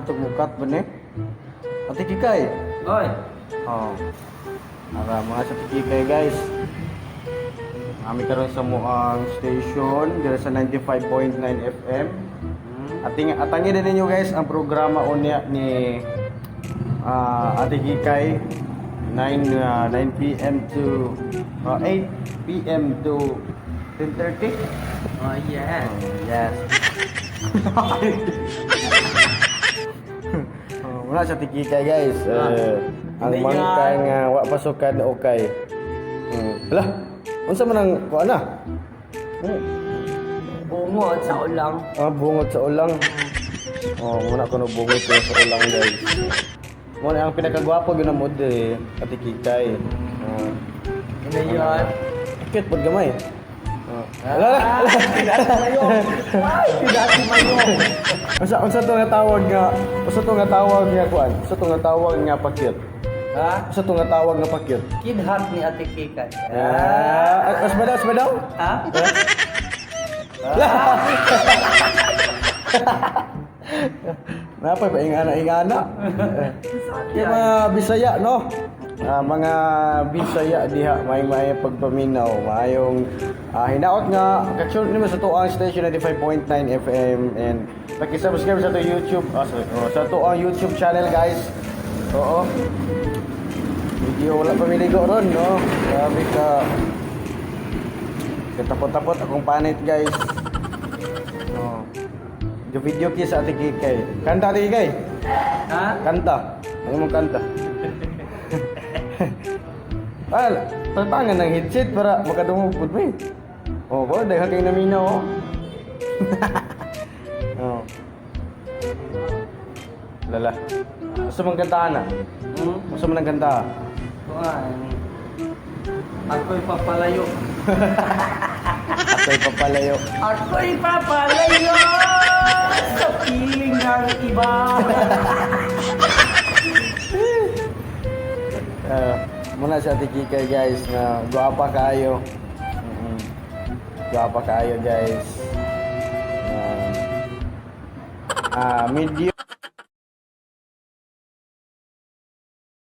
Atong mukat ba ni? Ate Kikay. Oy. Oh. Ara mga sa Kikay, guys. Ami karon sa Muang Station dira sa 95.9 FM. Ating atangi din ninyo, guys, ang programa unya ni Ate Kikay 9 p.m. to 8 p.m. to 10:30. Oh, yeah. Yes. Oh, wala sa tikikay, guys. Ang Hindi mangka nga. Nga wa pasukan okay. Hala. Unsa man ang kuan na? Bungot sa ulang. Ah, bungot sa ulang. Oh, muna ko no bungot ko sa ulang, guys. Mo na ang pinakagwapo gyud na mo diri, Ate Kikay. Oh. Ano yun? Cute pud gamay. Oh. Ala, ala. Mayo. Ay, pinati mayo. Unsa to nga tawag nga? Unsa to nga tawag nga kuan? Unsa to nga tawag nga pakyut? Ha? Unsa to nga tawag nga pakyut? Kidhat ni Ate Kikay. Ah, as ba daw, as ba daw? Ha? Napay pa ingana ingana. Yung mga Bisaya, no? Ah, mga Bisaya diha may may pagpaminaw, maayong hinaot nga ka-tune nimo sa tuang station 95.9 FM and paki-subscribe sa to YouTube, sorry, oh, sa tuang YouTube channel, guys. Oo. Video wala pa miligo ron, no? Grabe ka. Katapot-tapot akong panit, guys. Oh. Yung video kiss sa Ate Kikay. Kanta, Ate Kikay. Ha? Kanta. Ano mong kanta? Ah, tatangan ng headset para makadungog pud mo eh. Oh, ba daghan kay naminaw oh. Oh. Lala. Gusto mong kantahan na? Hmm? Gusto mo ng kanta? Kuan. Ako'y papalayo. Ako'y papalayo. Ako'y papalayo sa piling ng iba. Muna sa Ate Kikay, guys, na guwapa kaayo. Guwapa kaayo, guys. Medyo